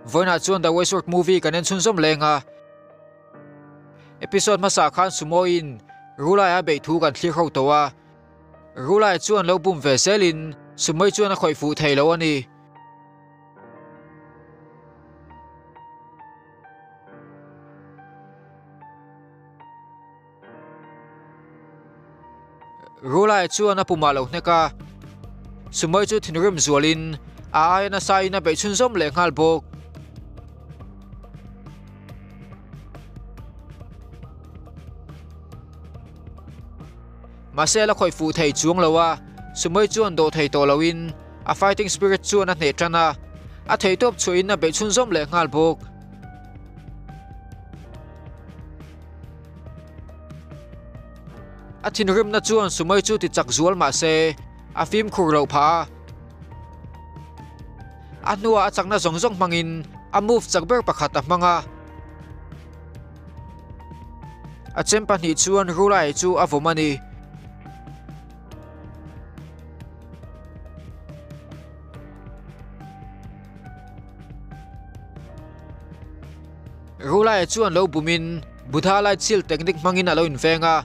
Vawiinah chuan The Westworld movie kan en chhunzawm leng a. Episode hmasa khan Sumo-in Rulai a beih thu kan thlir ho tawh a. Rulai chuan lo bum ve zelin Sumo-i chuan a khawih fuh thei lo a ni. Rulai chuan a pumah lo hnek a, Sumai chu thinrim zualin a aia nasa in a beih chhunzawm leh nghal bawk. Mahse a la khawih fuh thei chuang lo a, Sumai chuan dawh thei tawh loin a fighting spirit chuan a hneh tan a, a theihtawp chhuahin a beih chhunzawm leh nghal bawk. A thinrimna chuan Sumai chu ti chak zual mah se, a fimkhur loh phah a. A hnuah a chakna zawng zawng hmangin a move chak ber pakhat a hmang a. A chem pahnih chuan Rulai chu a vawm a ni. Rulai chuan lo bumin Buddha light shield technique hmangin a lo inveng a.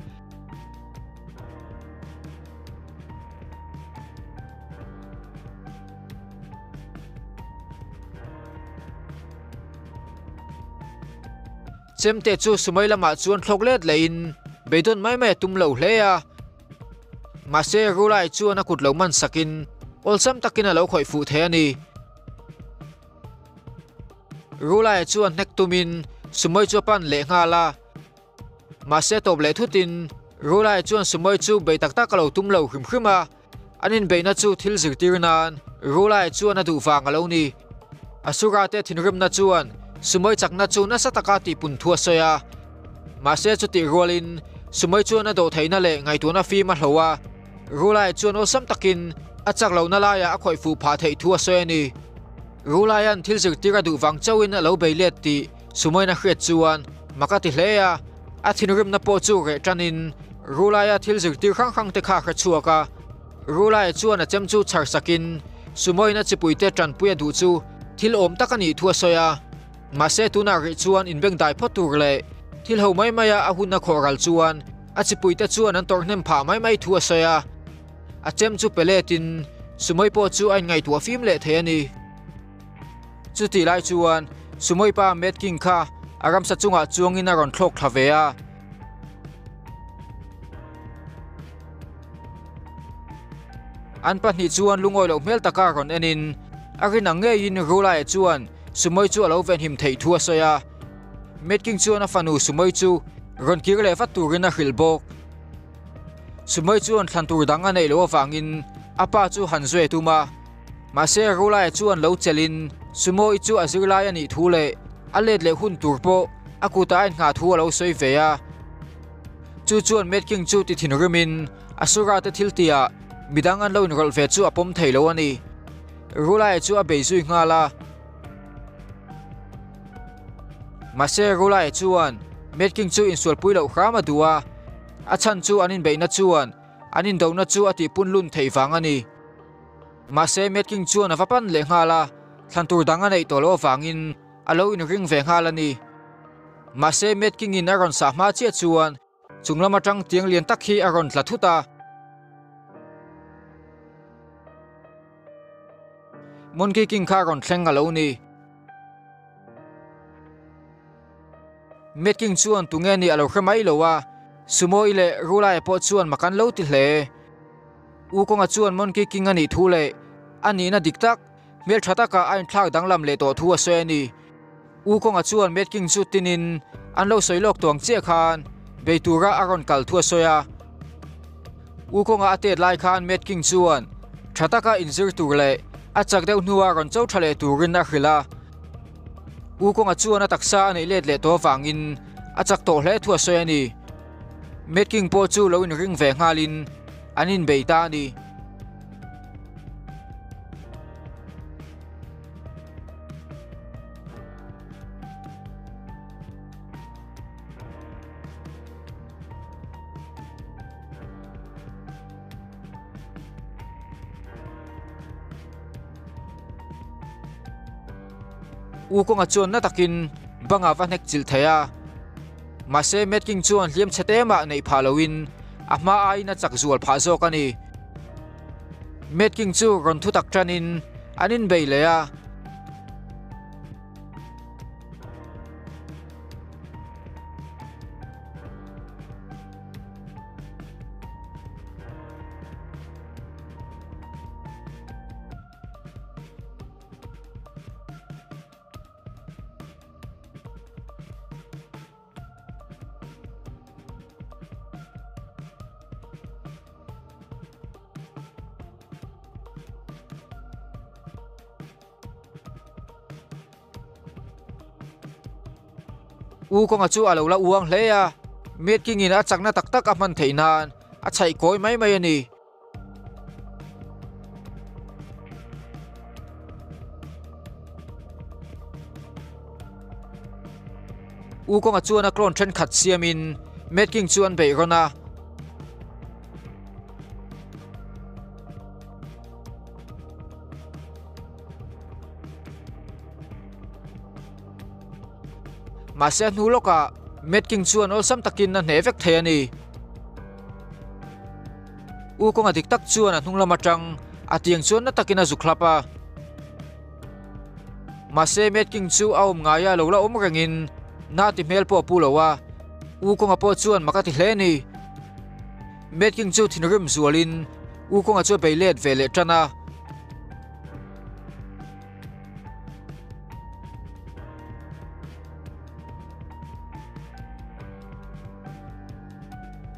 Chemte chu Sumai lamah chuan thlawk let lehin beidawn mai mai a tum lo hle a. Mahse Rulai chuan a kut lo man sakin awlsam takin a lo khawih fuh thei a ni. Rulai chuan hnek tumin Sumoi chu a pan leh nghal a. Mahse tawp leh thutin Rulai chuan Sumoi chu bei tak tak a lo tum lo hrim hrim a. An inbeihna chu thil zirtir nan Rulai chuan a duh vang a lo ni. Asura te thinrimna chuan Sumoi chakna chu nasa taka tihpun thu a sawi a. Mahse chutih rualin Sumoi chuan a dawhtheihna leh ngaihtuahna fim a hlo a. Rulai chuan awlsam takin a chak lohna laiah a khawih fuh phah theih thu a sawi a ni. Rulaia'n thil zirtir a duh vang chauhin a lo bei let tih Sumoin a hriat chuan mak a ti hle a, a thinrimna pawh chu reh tanin Rulaia thil zirtir hrang hrang te kha a hre chhuak a. Rulaia chuan a chem chu chhar sakin Sumoin a chipuite tanpui a duh chu thil awm tak a nih thu a sawi a. Mahse tunah rih chuan inbengdai phawt tur leh thil ho mai maia a hun a khawh ral chuan a chipuite chuan an tawrh hnem phah mai mai thu a sawi a. A chem chu pe letin Sumoi pawh chu a inngaihtuah fim leh thei a ni. Chutih lai chuan Sumoi pa Mad King kha a ramsa chungah chuangin a rawn thlawk thla ve a. An pahnih chuan lungawi loh hmel taka rawn enin a rin ang ngeiin Rulai chuan Sumoi chu a lo venhim theih thu a sawi a. Mad King chuan a fanu Sumoi chu rawn kir leh vat turin a hrilh bawk. Sumoi chuan thlan tur dang a neih loh avangin a pa chu han zui a tum a. Mahse Rulai chuan lo chelhin Sumoi chu a zirlai a nih thu leh a let leh hun tur pawh a kutah a inngah thu a lo sawi ve a. Chu chuan Mad King chu ti thinrimin Asura te thil tihah midang an lo inrawlh ve chu a pawm thei lo a ni. Rulai chu a bei zui nghal a. Mahse Rulai chuan Mad King chu insualpui loh hram a duh a, a chhan chu an inbeihna chuan an indona chu a tihpun lun theih vang a ni. Mahse Mad King chuan a va pan leh nghal a, thlan tur dang a neih tawh loh avangin a lo inring ve nghal a ni. Mahse Mad King in a rawn sah hma chiah chuan chung lam atang tiang lian tak hi a rawn tla thut a. Monkey King kha a rawn thleng a lo ni. Mad King chuan tunge nih a lo hre mai lo a, Sumo-i leh Rulai pawh chuan mak an lo ti hle. U Kawnga chuan Monkey King a nih thu leh a nihna dik tak, hmeltha taka a inthlak danglam leh tawh thu a sawi a ni. U Kawnga chuan Mad King chu tinin an lo sawi lawk tuang chiah khan bei tura a rawn kal thu a sawi a. U Kawnga a tet lai khan Mad King chuan tha taka inzir tur leh a chak deuh hnua rawn cho tha leh turin a hrilh a. U Kawnga chuan a taksa a neih let leh tawh avangin a chak tawh hle thu a sawi a ni. Mad King pawh chu lo inring ve nghalin an inbei ta a ni. U Kawnga chuan na takin bangah va hnek chilh thei a. Mahse Mad King chuan hliam chhe te mah neih phah loin a hma aiin a chak zual phah zawk a ni. Mad King chu rawn thutak tanin an inbei leh a. U kawnga chu a lo la uang hle a, Mad King-in a chakna tak tak a hman theih nan a chhaih kawi mai mai a ni. U kawnga chuan a clone thenkhat siamin Mad King chu an beih rawn a. Mahse a hnu lawkah Mad King chuan awlsam takin a hneh vek thei a ni. U kawnga dik tak chuan a hnung lam atang a tiang chuan na takin a zuk hlap a. Mahse Mad King chu a awm ngaia lo la awm rengin na ti hmel pawh a pu lo a, U kawnga pawh chuan mak a ti hle a ni. Mad King chu thinrim zualin U kawnga chu a bei let ve leh tan a.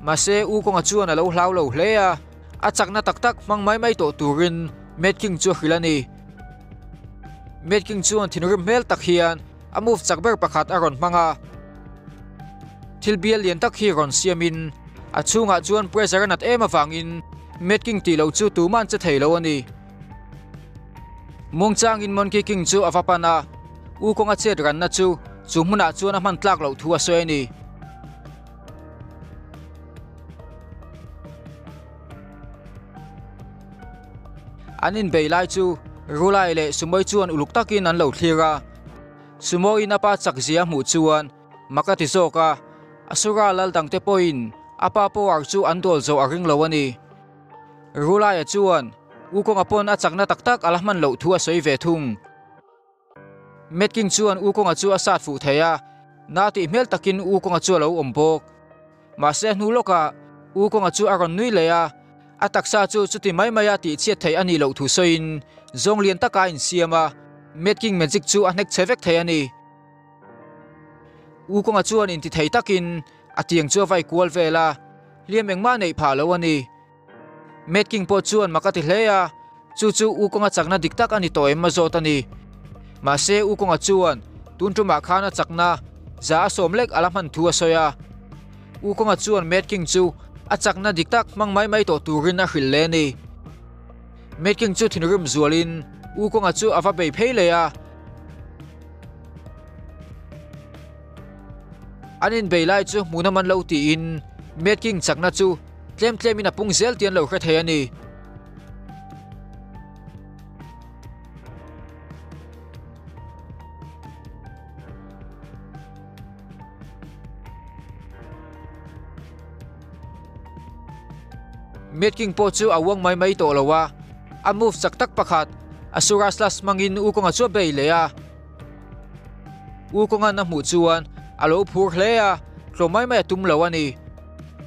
Mahse, U Kawnga chuan a lo hlau lo hle a, a chakna tak tak hmang mai mai tawh turin Mad King chu a hrilh a ni. Mad King chuan thinrim hmel tak hian a move chak ber pakhat a rawn hmang a. Thil bial lian tak hi rawn siamin a chhungah chuan pressure a nat em avangin Mad King tih loh chu tuman che thei lo a ni. Muangchangin Monkey King chu a va pan a, U kawnga chet ranna chu chu hmunah chuan a hman tlak loh thu a sawi a ni. An inbei lai chu Rulai leh Sumoi chuan uluk takin an lo thlir a. Sumoin a pa chak zia a hmuh chuan mak a ti zawk a, Asura lal dangte pawhin a pa power chu an dawl zawh a ring lo a ni. Rulaia chuan U Kawnga pawn a chakna tak tak a la hman loh thu a sawi ve thung. Mad King chuan U Kawnga chu a sat fuh thei a, na tih hmel takin U Kawnga chu a lo awm bawk. Mahse a hnu lawkah U Kawnga chu a rawn nui leh a, a taksa chu chuti mai maia tih chhiat theih a nih loh thu sawiin zawng lian taka a insiam a, Mad King magic chu a hnek chhe vek thei a ni. U Kawnga chuan intithei takin a tiang chu a vai kual vel a, hliam engmah neih phah lo a ni. Mad King pawh chuan mak a ti hle a, chu chu U Kawnga chakna dik tak a ni tawh em a zawt a ni. Mahse U Kawnga chuan tun tumah khan a chakna za a sawm lek a la hman thu a sawi a. U Kawnga chuan Mad King chu a chakna dik tak hmang mai mai tawh turin a hrilh leh a ni. Mad King chu thinrim zualin U Kawnga chu a va bei phei leh a. An inbei lai chu hmuhna man lo tiin Mad King chakna chu tlem tlemin a pung zel tih an lo hre thei a ni. Mad King pawh chu a uang mai mai tawh lo a, a move chak tak pakhat Asura Slash hmangin U Kawnga chu a bei leh a. U Kawnga'n a hmuh chuan a lo phur hle a, tlawm mai mai a tum lo a ni.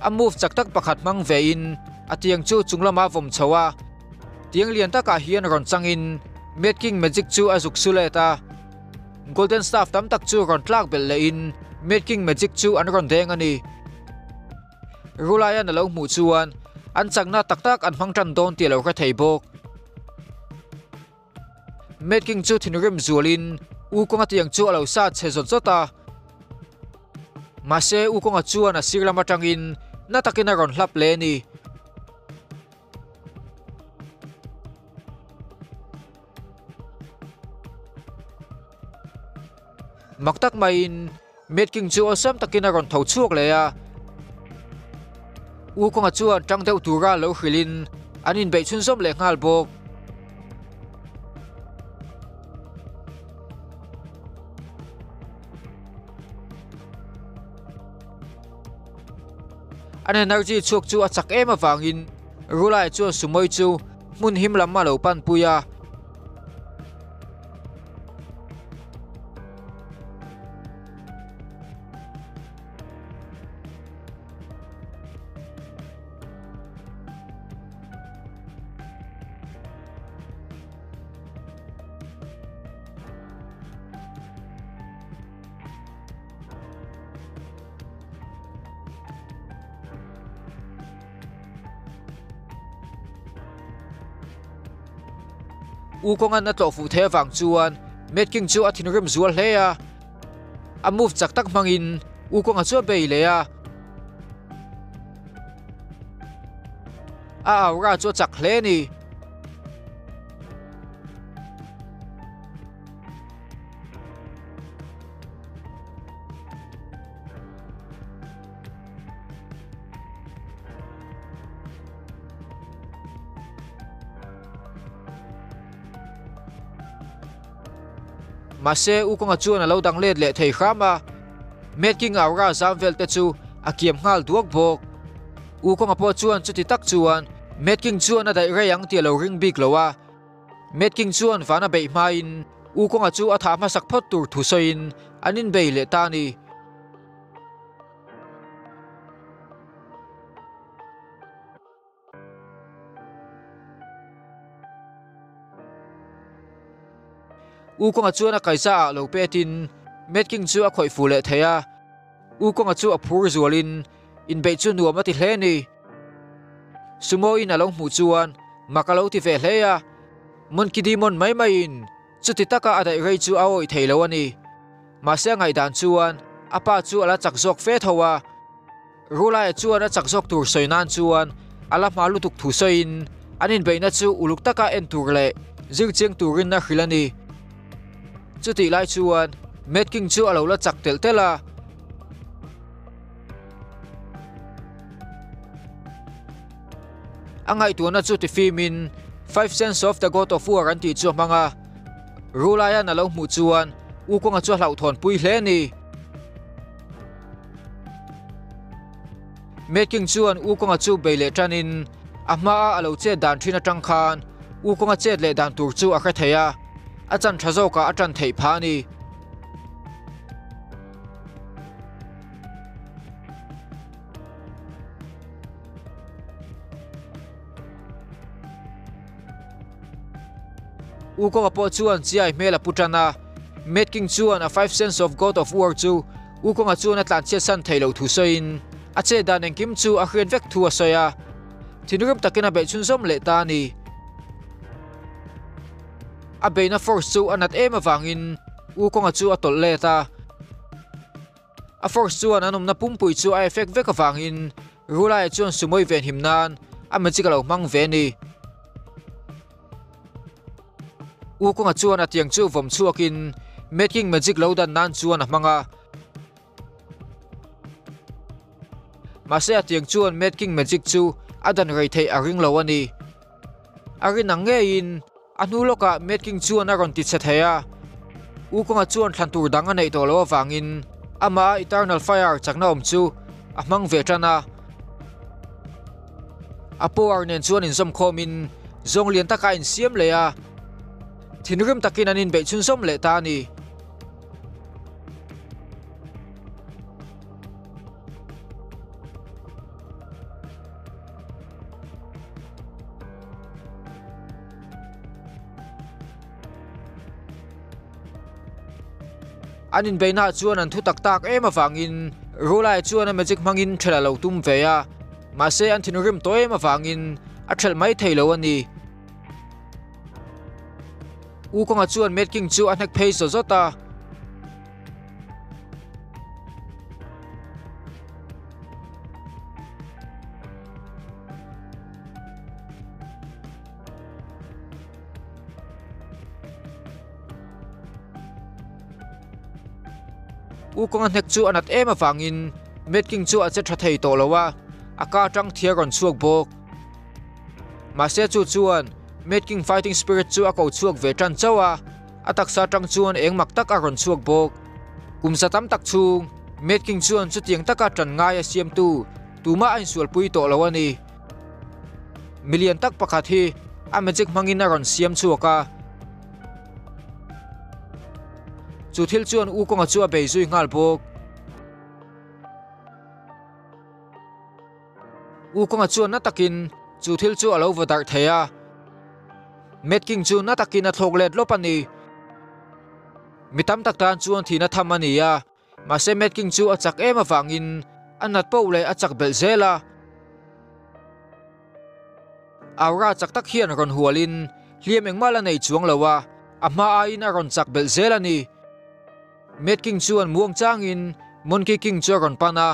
A move chak tak pakhat hmang vein a tiang chu chung lamah a vawm chho a, tiang lian takah hian rawn changin Mad King Magic chu a zuk su let a. Golden Staff tam tak chu rawn tlak belh lehin Mad King Magic chu an rawn deng a ni. Rulaia'n a lo hmuh chuan an chakna tak tak an hmang tan dawn tih a lo hre thei bawk. Mad King chu thinrim zualin U Kawnga tiang chu a lo sat chhe zawt zawt a. Mahse U Kawnga chuan a sir lam atangin na takin a rawn hlap leh a ni. Mak tak maiin Mad King chu awlsam takin a rawn tho chhuak leh a. U Kawnga chuan tang deuh tura lo hrilhin an inbeih chhunzawm leh nghal bawk. An energy chhuak chu a chak em avangin Rulai chuan Sumoi chu hmun him lam a lo panpui a. U kawngan a tlawh fuh thei avang chuan Mad King chu a thinrim zual hle a. A move chak tak hmangin U kawnga chu a bei leh a. A aura chu a chak hle a ni. Mahse, U Kawnga chuan a lo dang let leh thei hram a, Mad King Aura zam vel te chu a kiam nghal duak bawk. U Kawnga pawh chuan chuti tak chuan Mad King chuan a daih rei ang tih a lo ring bik lo a. Mad King chuan van a beih hmain U Kawnga chu a thah hmasak phawt tur thu sawiin an inbei leh ta a ni. U Kawnga chuan a kaisa ah lo petin Mad King chu a khawih fuh leh thei a. U Kawnga chu a phur zualin inbeih chu nuam a ti hle a ni. Sumo in a lo hmuh chuan mak a lo ti ve hle a, Monkey Demon mai maiin chuti taka a daih rei chu a awih thei lo a ni. Mahse a ngaihdan chuan a pa chu a la chak zawk fe tho a. Rulaia chuan a chak zawk tur sawi nan chuan a la hma lutuk thu sawiin an inbeihna chu uluk taka en tur leh zir chiang turin a hrilh a ni. Chutih lai chuan Mad King chu a lo la chak telh telh a. A ngaihtuahna chu tifimin Five Sense of the God of War an tih chu a hmang a. Rulaia'n a lo hmuh chuan U Kawnga chu a hlauhthawnpui hle a ni. Mad King chuan U Kawnga chu bei leh tanin a hmaa a lo chet dan thin atang khan U Kawnga chet leh dan tur chu a hre thei a, a chan tha zawkah a tan theih phah a ni. U Kawnga pawh chuan chiai hmel a pu tan a, Mad King chuan a Five Sense of God of War chu U Kawnga chuan a tlanchhiat san thei loh thu sawiin a chet dan engkim chu a hriat vek thu a sawi a, thinrim takin a beih chhunzawm leh ta a ni. A beihna force chu a nat em avangin U Kawnga chu a tawlh let a. A force chuan an awmna pumpui chu a effect vek avangin Rulaia chuan sumawi venhim nan a magic a lo hmang ve a ni. U Kawnga chuan a tiang chu vawm chhuakin Mad King magic lo dan nan chuan a hmang a. Mahse a tiang chuan Mad King magic chu a dan rei theih a ring lo a ni. A rin ang ngeiin a hnu lawkah Mad King chuan a rawn ti chhe thei a. U Kawnga chuan thlan tur dang a neih tawh loh avangin amah a Eternal Fire chakna awm chu a hmang ve tan a. A power nen chuan inzawm khawmin zawng lian taka a insiam leh a, thinrim takin an inbeih chhunzawm leh ta a ni. An inbeihnaah chuan an thu tak tak em avangin Rulai chuan a magic hmangin ṭhelh a lo tum ve a, mahse an thinrim tawh em avangin a ṭhelh mai thei lo a ni. U Kawnga chuan Mad King chu a hnek phei zawt zawt a. U Kawnga hnek chu a nat em avangin Mad King chu a che tha thei tawh lo a, a ka atang thi a rawn chhuak bawk. Mahse chu chuan Mad King Fighting Spirit chu a ko chhuak ve tan chauh a, a taksa atang chuan eng mak tak a rawn chhuak bawk. Kum za tam tak chhung Mad King chuan chutiang taka tan ngai a siamtu. tumah a insualpui tawh lo a ni. Milian tak pakhat hi a magic hmangin a rawn siam chhuak a. Chu thil chuan U Kawnga chu a bei zui nghal bawk. U Kawnga chuan na takin chu thil chu a lo vaw darh thei a. Mad King chu na takin a thlawk let lawp a ni. Mi tam tak tan chuan thihna tham a ni a. Mahse Mad King chu a chak em avangin a nat poh leh a chak belh zel a. Aura chak tak hian rawn hualin hliam engmah la nei chuang lo a, a hma aiin a rawn chak belh zel a ni. Mad King chuan muang changin Monkey King chu a rawn pan a,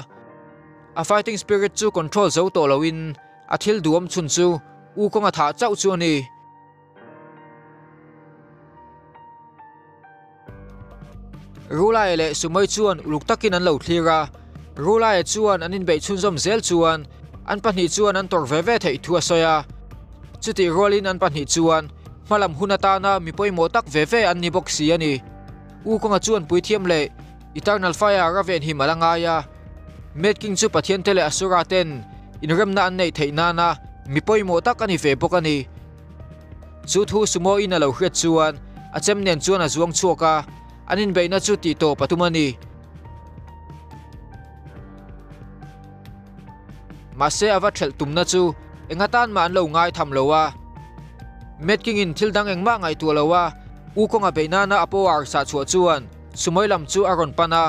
a fighting spirit chu control zo tawh loin a thil duhawm chhun chu U Kawnga thah chauh chu a ni. Rulaia leh Sumai chuan uluk takin an lo thlir a, Rulaia chuan an inbeih chhunzawm zel chuan an pahnih chuan an tawrh ve ve theih thu a sawi a. Chutih rualin an pahnih chuan hmalam hun atana mi pawimawh tak ve ve an ni bawk si a ni. U Kawnga chuan puithiam leh Eternal Fire a venhim a la ngai a. Mad King chu Pathiante leh Asura ten inremna an neih theih nana mi pawimawh tak a ni ve bawk a ni. Chu thu sumo in a lo hriat chuan a chem nen chuan a zuang chhuak a, an inbeihna chu tih tawp a tum a ni. Mahse a va thelh tumna chu eng atan mah an lo ngai tham lo a. Mad King in thil dang engmah ngaihtuah lo a, U Kawnga beih nana a power sah chhuah chuan Sumoi lam chu a rawn pan a.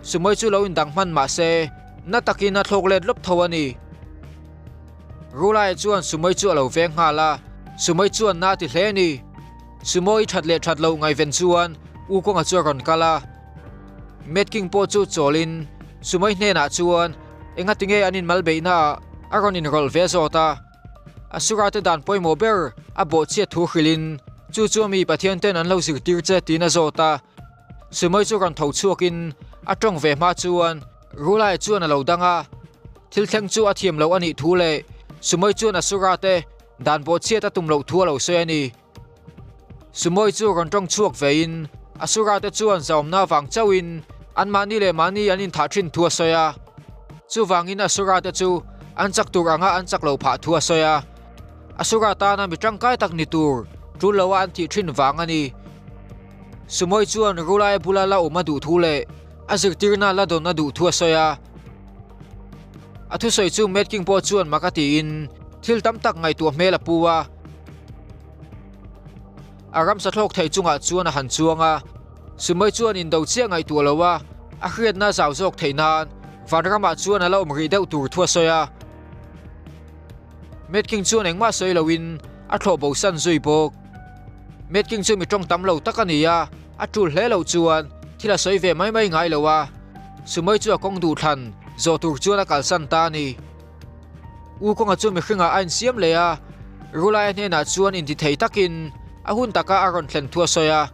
Sumoi chu lo indang hman mahse na takin a thlawk let lawp tho a ni. Rulaia chuan Sumoi chu a lo veng nghal a, Sumoi chuan na a ti hle a ni. Sumoi that leh that loh ngaihven chuan U Kawnga chu a rawn kal a. Mad King pawh chu chawlin Sumoi hnenah chuan engati nge an inmal beihnaah a rawn inrawlh ve zawt a. Asura te dan pawimawh ber a bawhchhiat thu hrilhin chu chu ami Pathian ten an lo zirtir che tiin a zawt a. Sumoi chu rawn tho chhuakin a tawng ve hma chuan Rulaia chuan a lo dang a. Thil thleng chu a thiam loh a nih thu leh Sumoi chuan Asura te dan bawhchhiat a tum loh thu a lo sawi a ni. Sumoi chu rawn tawng chhuak vein Asura te chuan zaawmna vang chauhin anmahni leh mahni an inthah thin thu a sawi a. Chuvangin Asura te chu an chak tur anga an chak lo phah thu a sawi a. Asura tana mi tangkai tak ni tur tul loa an thih thin vang a ni. Sumoi chuan Rulai bula la awm a duh thu leh a zirtirna la dawn a duh thu a sawi a. A thusawi chu Mad King pawh chuan mak a tiin thil tam tak ngaihtuah hmel a pu a. A ramsa thlawk thei chungah chuan a han chuang a, Sumai chuan indo chiah ngaihtuah lo a, a hriatna zau zawk theih nan vanramah chuan a la awm rih deuh tur thu a sawi a. Mad King chuan engmah sawi loin a thlawh bosan zui bawk. Mad King chu mi tawng tam lo tak a ni a, a tul hle loh chuan thil a sawi ve mai mai ngai lo a, Sumai chu a kawng duh thlan zawh tur chuan a kalsan ta a ni. U Kawnga chu mihringah a insiam leh a, Rulaia hnenah chuan intithei takin a hun taka a rawn thlen thu a sawi a.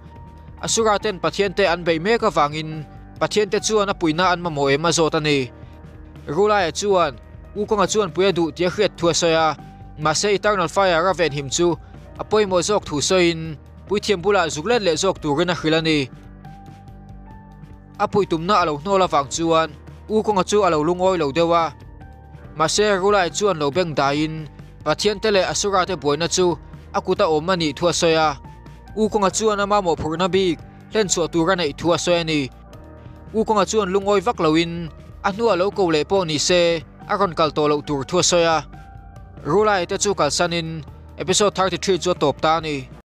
Asura ten Pathiante an beih mek avangin Pathiante chuan a puihna an mamawh em a zawt a ni. Rulaia chuan U Kawnga chuan pui a duh tih a hriat thu a sawi a, mahse Eternal Fire a venhim chu a pawimawh zawk thu sawiin Puithiam bulah zuk let leh zawk turin a hrilh a ni. A puitumna a lo hnawl avang chuan U Kawnga chu a lo lungawi lo deuh a. Mahse Rulai chuan lo beng daiin Pathiante leh Asura te buaina chu a kuta awm a nih thu a sawi a. U Kawnga chuan a mamawh phurhna bik hlen chhuah tur a neih thu a sawi a ni. U Kawnga chuan lungawi vak loin a hnua lo ko leh pawh ni se a rawn kal tawh loh tur thu a sawi a. Rulai te chu kalsanin episode 33 chu a tawp ta a ni.